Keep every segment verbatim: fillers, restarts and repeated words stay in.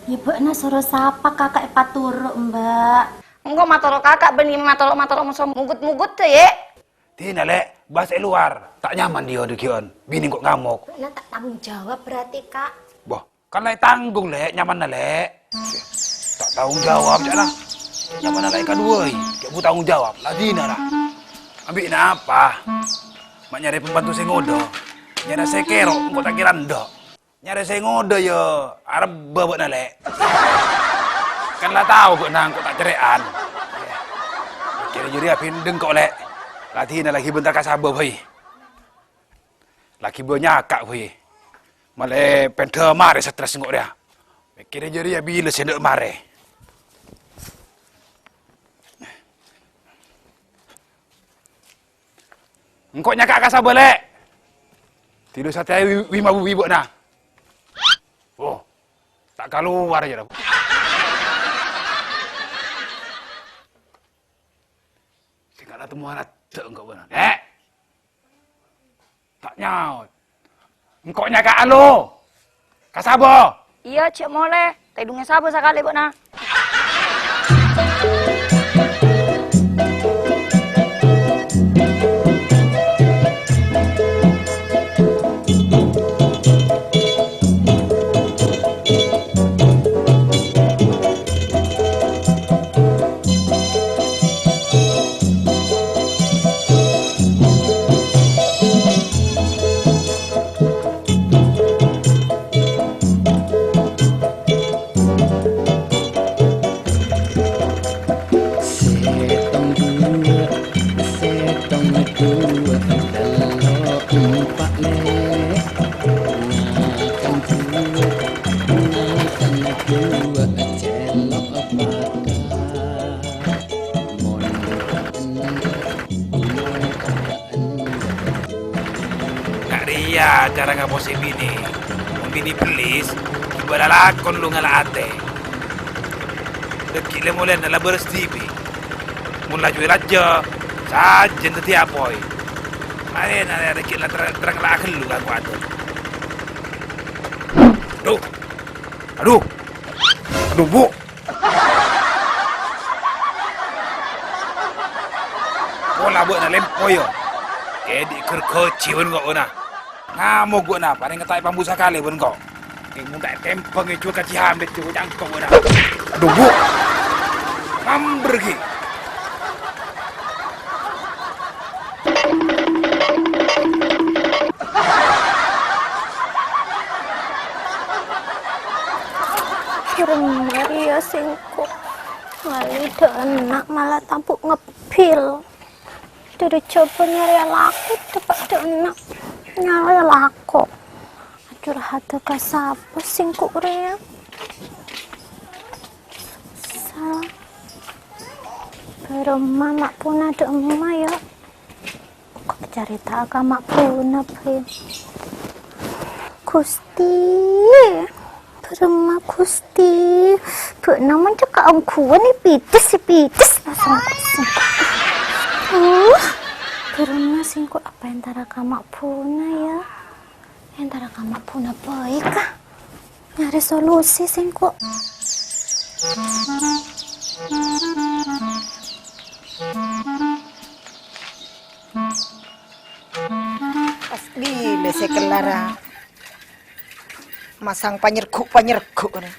Iyâ, bâ'na soro sapa kaka' èpatoro', Mbak? Engko' matoro' kaka' bânnè matoro'-matoro' moso mugut-mugut, yè. Dinah, Lè', bâs è lowar. Ta' nyaman dhiyâ dhâggi'ân. Binè engko' ngamok. Bâ'na ta' tanggung jawab berarti, Kak. Boh, kan la ètanggung, Lè', nyamanna, Lè'. Ta' tanggung jawab, ca'na. Nyamanna la èkaduwâi, ca'na bu tanggung jawab. La dinah, la. Ambi' napa? Ma' nyarè pembantu sè ngodâ. Nyarè sè kèro, engko' ta' kèra endâ'. Nyarè sè ngodâ, yâ, arebbhâ bâ'na, Lè'. Kan la tao bâ'na engko' ta' cerrè'an. Kèra jârèya bhindhâng ko', Lè'. La dinah la ghibâ entar ka sabâ bhâi. La ghibâ nyaka' bhâi. Malè pèndhâ marè stres engko' rèya. Mèkkèrè jârèya bilâ sè endâ' marè. Engko' nyaka' ka sabâ, Lè'. Tidur satèya wi-, wi-, mabu wi bâ'na. Oh, ta' kalowar jârèya. Sè kana' temmowan adâ' engko' bâ'na. Lè'. Ta' nyaot. Engko' nyaka' alo. Ka sabâ. Iyâ, jhâ' molè. Tèdungnga sabâ sakalè bâ'na. Sèttong, duwâ', sèttong, duwâ', tello', empa', lè'. Ngakan duwâ', ngakan duwâ', cèlo' paka. Mon ta' endâ', mon ta' endâ'. Nga' rèya cara ngaposè binè. Mon binè bellis, ghibâ lalakon lo ngala' atè. Dhâggi' lè-molèna la bârâs dhibi'. Mon laju èlajâ, sajân dhâddhi apoy. Marèna rèya dhâggi' la ter-, terrang la aghâllu ka engko' ator. Adu! Adu! Adu, Bu'! Pola bâ'na lèmpo, yâ. Kèdhi' ghâr ghâji bân engko' bâ'na. Ngamok bâ'na, parèng ngètaè pambu sakalè bân engko'. Kèng mon ta' ètèmbhâng èjhuwâl ka Ji Hamid, jhuwâl cangko' bâ'na. Adu, Bu'. Ngamber ghi. Rèng marèya sèngko'. Ngalè dâ' enna' mala tabu' ngebil. Dhâri jhâbâ nyarè lako, teppa' dâ' enna' nyarè lako. Acurhadhâ ka sapa sèngko' rèya? Sa-, bârâmma Ma' Puna dâ' emma, yâ? Engko' carèta'a ka Ma' Puna bhâi. Gusti, bârâmma Gusti. Bâ'na mon cè' kaongghuwân è pèdhis, è pèdhis, pasang-pasang. Uh, bârâmma sèngko' apa èntara ka Ma' Puna, yâ? Èntara ka Ma' Puna bhâi, ka. Nyarè solusi sèngko'. Pas bilâ sè kellara masang panyerghu'-panyerghu', rè.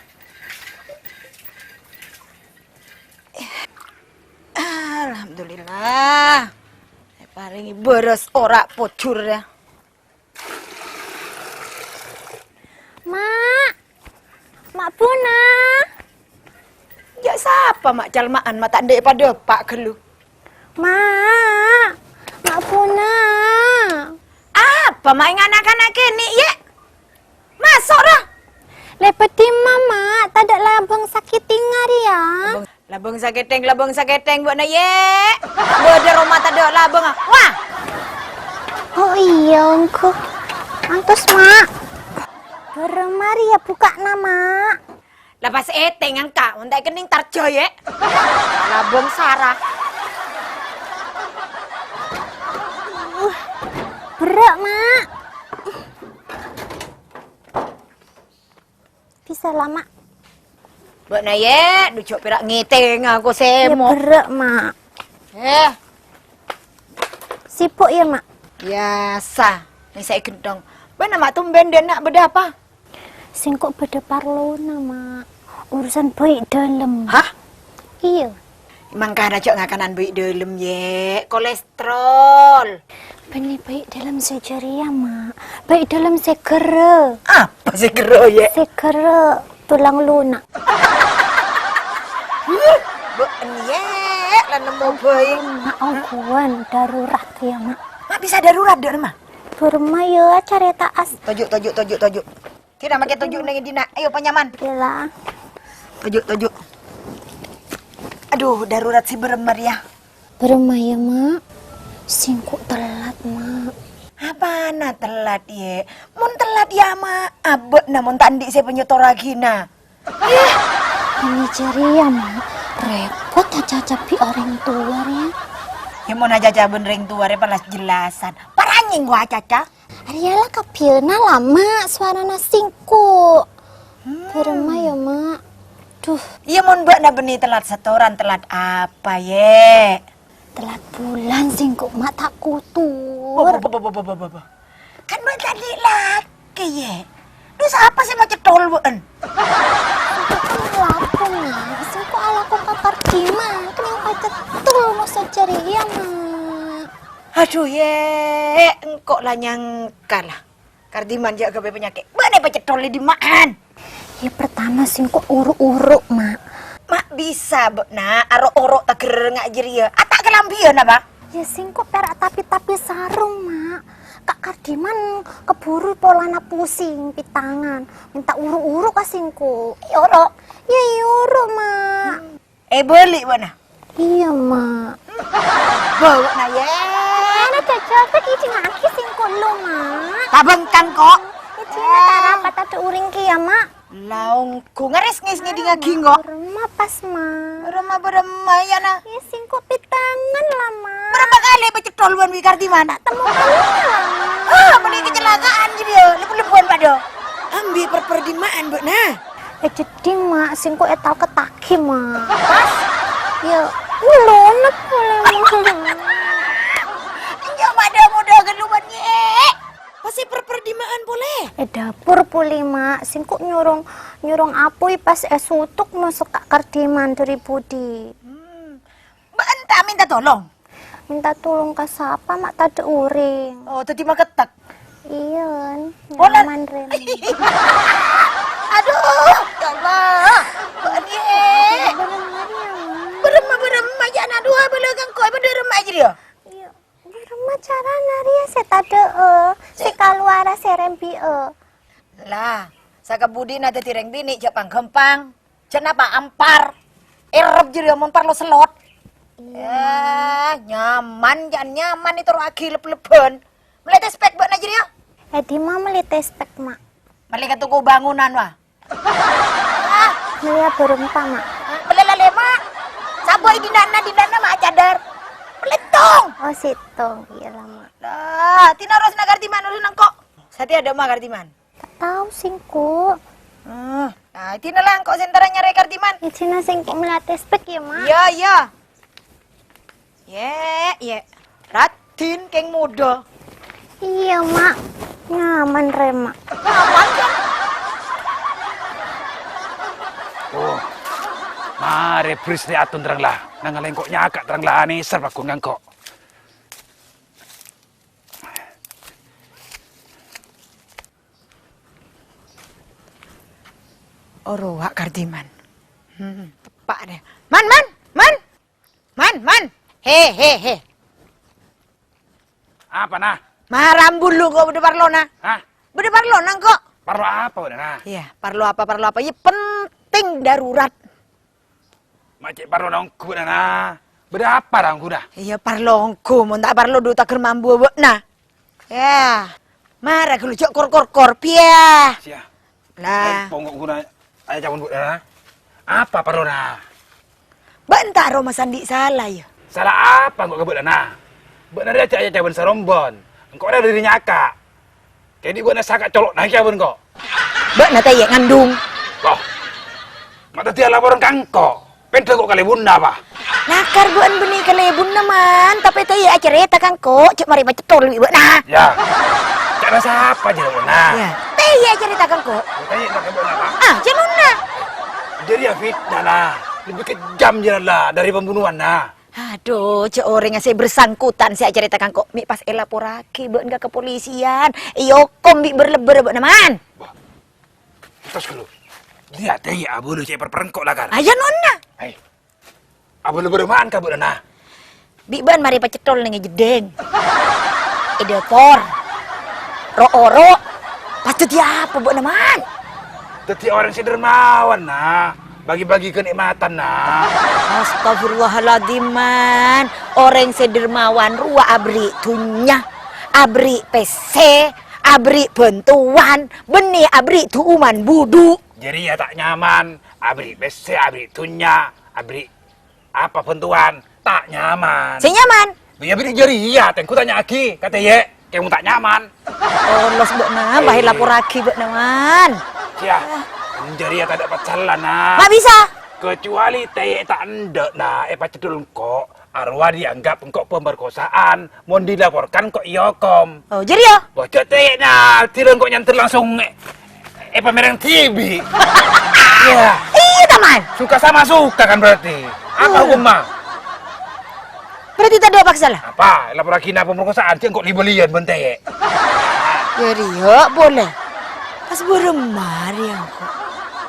Alhamdulillah. Èparèngè bârâs ora' pojhur, yâ. Ma'! Ma' Puna! Jhâ' sapa, Ma', calma'an, ma' ta' endâ' èpadâpa' ghâllu? Ma'! Ma' Puna! Apa, Ma', ènga' na'-kana' kènè', yè? Maso', ra! Lèbât dimma, Ma'? Tadâ' labâng sakètèngnga rèya. Labâng, labâng sakètèng, labâng sakètèng, bâ'na, yè! Bâdâ roma tadâ' labângnga. Wah! Oh, iyâ, ongghu. Antos, Ma'. Bârâmma rèya bukka'na, Ma'? La pas ètèng engka', mon ta' èkennèng tarjâ, yè. Labâng sara. Uh, berrâ', Ma'. Bisa la, Ma'. Bâ'na, yè, dhu jhâ' pèra' ngètènga ko sèmo. Yâ, berrâ', Ma'. Eh. Sibuk yâ, Ma'? Biyasa, nèng sè èghentong. Bâ'na, Ma', tombhân dâ' enna' bâdâ apa? Sèngko' bâdâ parlona, Ma'. Urusan bhâi' dâlem. Hah? Iyâ. Mangkana jhâ' ngakanan bhâi' dâlem, yè. Kolesterol. Bânnè bhâi' dâlem sè jârèya, Ma'. Bhâi' dâlem sè ghârâ. Apa sè ghârâ, yè? Sè ghârâ tulang lunak. Huh, bâ'en, yè, la nemmo bhâi'. Ma', ongghuwân darurat yâ, Ma'. Ma' bisa darurat, dâ' remma? Bârâmma yâ, carèta as. Toju', toju', toju', toju'. Kèra makè toju' nèng dinna'. Ayo, panyaman. Gila. Toju', toju'. Aduh, darurat sè bârâmma rèya. Bârâmma yâ, Ma'. Sèngko' tellat, Ma'. Apana tellat, yè? Mon tellat yâ, Ma', abâ'na mon ta' andi' sè panyètorraghina. Eh, ini jârèya, Ma'. Rèpot acaca bi' orèng towa rèya. Yâ, mon acaca bân orèng towa rèya palas jellasan. Paranyèng wa acaca. Arèya la kabbhiyâna la, Ma', sowarana sèngko'. Hmm. Bârâmma yâ, Ma'. Duh. Iyâ, mon bâ'na bânnè tellat setoran, tellat apa, yè? Tellat bulân sèngko', Ma', ta' kotor. Bo, bo, bo. Kan bâ'na ta' andi' lakè, yè? Duh, sapa sè macèthol bâ'en? Sèngko' alako, Ma'. Sèngko' alako ka Kardiman. Kennèng pacèthol mosè jârèya, Ma'. Adhu, yè, engko' la nyangka la. Kardiman jhâ' ghâbây panyakè'. Bâ'na èpacèthol è dimma'an? Yâ, pertama sèngko' oro'-oro', Ma'. Ma' bisa, bâ'na, aro'-oro' taghârrâ nga' jârèya. Ata' kalambhiyân apa? Yâ, sèngko' pèra' tapè-tapè sarong, Ma'. Ka' Kardiman kabhuru polana pusing, pètangan. Mènta oro'-oro' ka sèngko'. Iyâ, oro'. Yâ, iyâ, oro', Ma'. Èbâli' bâ'na? Iyâ, Ma'. Bâ'na, yè. Ana jhâjhâ, ta' kèjhingngaghi sèngko' lo, Ma'. Tabângkang, ko'. Kèjhingngaghi ta' rapat adâ' orèng kèya, Ma'. La ongghu ngarès ngès ngèdingngaghi, ko'. Bârâmma pas, Ma'. Bârâmma, bârâmma, yâ, na. Yâ, sèngko' pètangan la, Ma'. Bârâmma kalè pacèthol bân wi Kardiman? Ta' temmo kalè la, Ma'. Ah, mending kecelakaan jârèya, lep-lebbhân padâ. Ambi' per-per dimma'an, bâ'na? È jhâddhing, Ma', sèngko' ètal-kettaghi, Ma'. Pas? Yâ, ngelonep polè, Ma'. Enjâ' padâ modâ ghâllu bân ngè'. Pas è per-per dimma'an polè? È dapur polè, Ma'. Sèngko' nyorong, nyorong apoy pas èsotok mosok ka' Kardiman dâri budi. Hmm. Bâ'na ta' mènta tolong? Mènta tolong ka sapa, Ma', tadâ' orèng? Oh, dhâddhi makettek? Iyâ, Pola- nyaman, Rem. Adhu, yâ Allah. Bâ'na, yè. Bârâmma, yâ, Ma'. Bârâmma, bârâmma, yâ, ana' duwâ' bâlâ kangko, bâdâ remma jârèya? Iyâ, bârâmma carana rèya sè tadâ', eh, sè kalowara sè rembi'â. La, sakabudina dhâddhi rèng binè' jhâ' pang-ghâmpang. Jhâ' napa ampar. Errep jârèya mon parlo sellot. Iyâ. Eh, nyaman, jhân nyaman ètoro'aghi lep-lebbhân. Mellè tespek bâ'na jârèya? È dimma mellè tespek, Ma'? Mellè ka toko bangunan, wa. Mellèya bârâmpa, Ma'. Mellè la lèma'. Sabâ' è dinna'-dinna', Ma', cadâr. Mellè tong. Oh, sèttong. Iyâ la, Ma'. Lah, tina ros na Kardiman, ros na engko'. Satèya adâ' ma Kardiman? Ta' tao sèngko'. Eh, nah, tina la engko' sè entara nyarè Kardiman. Ijina sèngko' mellè tespek yâ, Ma'. Iyâ, iyâ. Yè', yè'. Raddhin kèng modâ. Iyâ, Ma'. Nyaman rè, Ma'. Nyaman, kan? Oh. Marè bris nè atun terrang la. Nang lèngko' nyaka' terrang la anèser paggun ngangko'. Orowa' Kardiman. Hmm, teppa' dâ. Man, man, man! Man, man! He, he, he! Apa, na? Marambulu engko' bâdâ parlona. Hah? Bâdâ parlona engko'. Parlo apa, bâdâ, na? Iyâ, parlo apa, parlo apa. Iyâ, penting darurat. Ma' cè' parlo ongghu, bâdâ, na. Bâdâ apa, ra, ongghu, na? Iyâ, parlo ongghu. Mon ta' parlo, dhu taghâr mambuwâ bâ'na. Yâ, mara ghâllu jhâ' kor-kor-kor, piyâ. Siya. Lah. Ayo, pongo' ghuna, ayo, cabun, Bu, na. Apa parlona? Bâ'na ta' ro masandi' sala, yâ? Sala apa engko' ka bâ'na, na? Bâ'na rèya jhâ' ayo cabun sarombon. Engko' rèya dâri nyaka'. Kènè' bâ'na saka' colo' nangkè bân ko'. Bâ'na ta' iyâ ngandung. Loh. Ma' ta' Iyâ, laporan ka engko'. Pènḍâ engko' ka lebunna, apa? Nakar bâ'ân bânnè ka lebunna, Man. Tapè tèyè acarèta ka engko', jhâ' marè pacèthol bi' bâ'na. Yâ. Cara sapa jârèya, nah? Yâ. Tèyè acarèta ka engko'. Tèyè ka bâ'na, apa? Ah, jhâ' nonna. Jârèya fitnah, nah. Lebbi kejam jârèya, la, dâri pembunuhan, nah. Adhu, jhâ' orèngnga sè bersangkutan sè acarèta ka engko'. Mè' pas èlaporraghi bâ'na ka kepolisian. Èokom bi' bâr-lebbâr bâ'na, Man. Wah. Tos ghâllu. Iyâ, tèyè abâlâ sè èperperrèng engko' lakar. Ayâ nonna. Hai. Abâlâ bârâma'an ka bâ'na, nah? Bi' bâ'na marè pacèthol neng è jeddhing. È dâpor. Ro'-oro'. Pas dhâddhi apa bâ'na, Man? Dhâddhi orèng sè dermawan, nah. Bagi-bagi kenikmatan, nah. Astagfirullahaladzim, Man. Orèng sè dermawan rowa aberri' dhunnya, aberri' pèssè, aberri' bhântowan, bânnè aberri' du'uman budhu. Jârèya ta' nyaman, aberri' pèssè, aberri' dhunnya, aberri' apa bhântowan, ta' nyaman. Sè nyaman? Iyâ, aberri' jârèya, tèngghu tanya'aghi ka tèyè, kèng mon ta' nyaman. Polos bâ'na, bâ' Eh. èlaporraghi bâ'na, Man. Iyâ, jârèya tadâ' pacalan, nah. Ma' bisa? Kecuali tèyè ta' endâ', nah, èpacèthol engko'. Arowa dianggap engko' pemerkosaan, mon dilaporkan engko' èokom. Oh, jârèya? Bocor tèyèna, dira engko' nyanter langsung è, è pamereng T V. Iyâ. Iyâ, ta, Man? Suka sama suka kan berarti? Apa Iyâ. hukumma? Berarti tadâ' paksa la? Apa? Laporraghina pemerkosaan, sè engko' li-bâliyân bân tèyè. Jârèya, boleh. Pas bârâmma rèya engko'?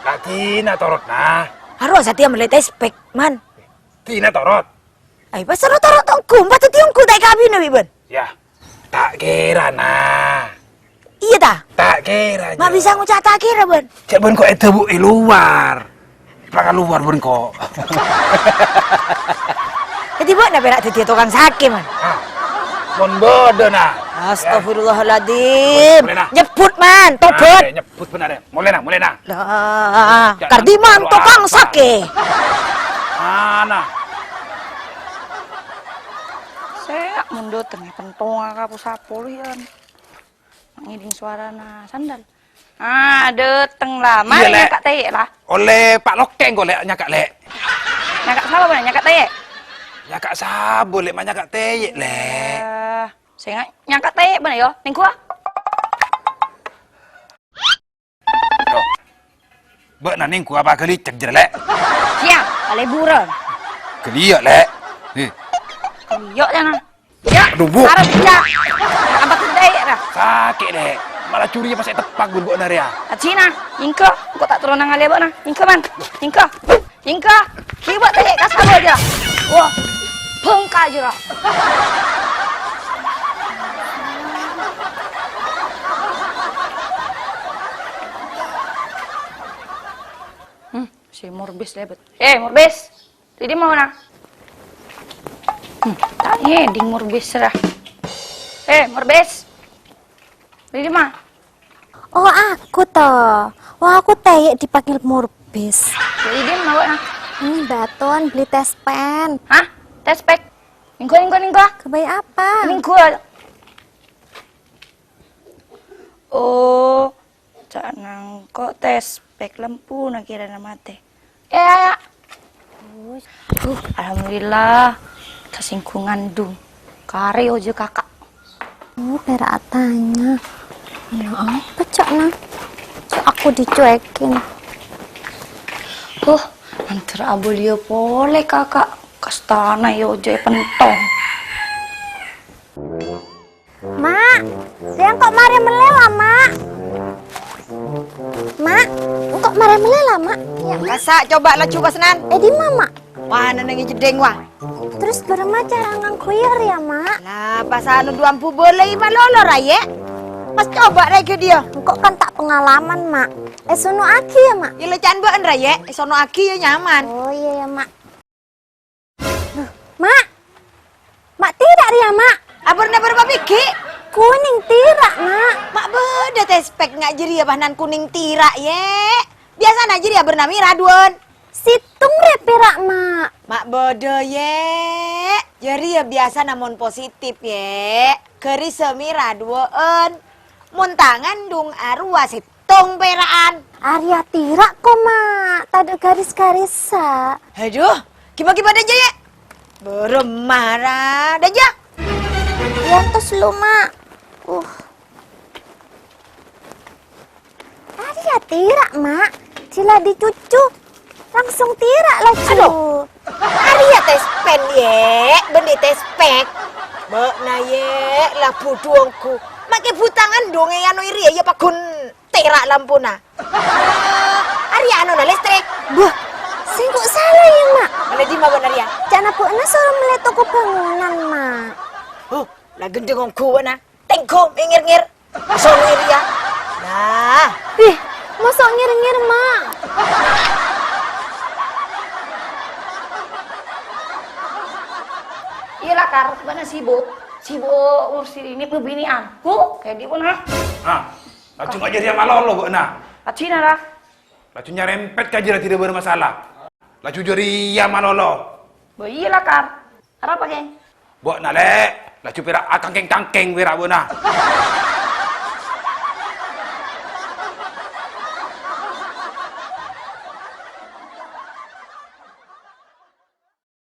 La dina torot, nah. Arowa satèya mellè tespek, Man. Dina torot. Ai, pas ro-toro' tonggu, pas dhâddhi ongghu ta' èkabina bi' bâ'na? Yâ, ta' kèra, nah. Iyâ, ta? Ta' kèra, Ma' Jâ. bisa ngoca' ta' kèra, bâ'na? Cè' bâ'na kok èdhâbu è lowar. Pakalowar bâ'na kok. Dhâddhi bâ'na pèra' dhâddhiyâ tokang sakè, Man. Ah, mon bâdâ, nah. Astagfirullahaladzim. Mole, mole, nah. Nyebbhut, Man. Tobat. Ah, iya, nyebbhut bhender, ya. Mole, nah, mole, nah. Lah, Jangan kardhi, Man, terlalu tokang apa. sakè. Ana. Sènga' mon dâteng, pentong ka po-sapo lu, yân. Ngèdhing sowarana sandal. Ah, dâteng la. Mari Iyâ, Lè'. nyaka' tèyè' la. Ollè Pa' Lokèng kok, Lè', nyaka', Lè'. Nyaka' sapa, Bân? Nyaka' tèyè'? Nyaka' sapa, Lè'? Ma' nyaka' tèyè', Lè'. Eh, sènga' nyaka' tèyè', Bân, yâ. Nèngghuwâ. Loh. Bâ'na nèngghuwâ apa ghâliyâ jârèya, Lè'? Siap, kalèburân. Ghâliyâ, Lè'. Hè. Ghâliyâ, yâ, nah. Yâ, Aduh, Bu. Arep, yâ. Apa tèdâ', yâ, nah? Sakè', Lè'. Mala jârèya pas èteppa' ghun bâ'na rèya. Ajina, nèngghu. Engko' ta' terro nangalè bâ'na. Nèngghu, Man. Nèngghu. Nèngghu. Kiwâ tèyè' ka sawah jâ. Wah, bengka jâ, ra. Hmm, si Murbis lèbât. Eh, Murbis. Rèya dimma, nah? Hmm, ta' ngèdhing Murbis, ra. Eh, Murbis. Rèya dimma? Oh, aku to. Wah, aku tèyè' dipanggil Murbis. Jadi dia mau apa? Ini bâton beli tèspèn. Hah? Tèspèn? Nèngghuwâ, nèngghuwâ, nèngghuwâ. Ghâbây apa? Nèngghuwâ. Oh, ca'na engko' tèspèn lempuna kèrana matè. Eh, Aya. Wus. Duh, alhamdulillah. Sasènggu ngandung. Karè ojâ kaka'. Oh, pèra' atanya. Ya apa, ca'na? Ca'na aku dicuekin. Huh, mandhâr abâliyâ polè kaka'. Kastana ya ojâ èpentong. Ma', rèya engko' marè mellè la, Ma'. Ma', engko' marè mellè la, Ma'. Ya, Ma'. Kassa' coba laju, Kosnan. Eh, dimma, Ma'? Wah, nèng è jeddhing, wah. Terros bârâmma cara ngangghuy rèya, Ma'? Lah, pas anu du ambu bâlâi malolo, ra, Yè'. Pas coba rèya ghâdhiyâ. Engko' kan ta' pengalaman, Ma'. Èsono'aghi, ya, Ma'? Ya, lèca'an bâ'en, ra, Yè'. Èsono'aghi, ya, nyaman. Oh, iyâ, ya, Ma'. Duh, Ma'. Ma' tèra' rèya, Ma'. Abârna bârâmma bighi'? Konèng tèra', Ma'. Ma' bâdâ tèspèk nga' jârèya bâhnan konèng tèra', Yè'. Biyasana jârèya abârna mèra duwâ'ân. Sèttong rè pèra', Ma'. Ma' bâdâ, Yè'. Jârèya biyasana mon positif, Yè'. Ghârissa mèra duwâ'ân. Mon ta' ngandung arowa sèttong pèra'an. Arèya tèra' ko, Ma'. Adhu, garis-garissa'. Adhu, ghi-bâghi padâ jâ, yâ. Bârâmma ra, dâjâ. Yâ, entos lu, Ma'. Uh. Arèya tèra', Ma'. Jhâ' la dicucu. Langsung tèra' laju. Adhu. Arèya tèspen, yè. Bânnè tèspèk. Bâ'na, yè, la budhu ongghu. Make butangan dong è ano èrèya, yâ, pagghun tèra' lampuna. Arèya anona listrik. Bâh, sèngko' sala, yâ, Ma'. Mellè dimma bâ'na rèya? Ca'na bâ'na soro mellè toko bângonan, Ma'. Huh, la ghendheng ongghu bâ'na. Tèngghu, ngèr-ngèr. Soro rèya. Nah. Ih, moso' ngèr-ngèr, Ma'. Iyâ la, Kar, bâ'na sibuk. Sibuk ngurusi ini pembinian. Huh, kayak di mana? Ah. Laju ngajâr rèya malolo bâ'na. Ajina ra. Laju nyarempet ka jârâ tidak bermasalah. Laju jârèya malolo. Bâ iyâ la, Kar. Arapa, Kèng? Bâ'na, Lè'. Laju pèra' akangkèng-kangkèng pèra' bâ'na.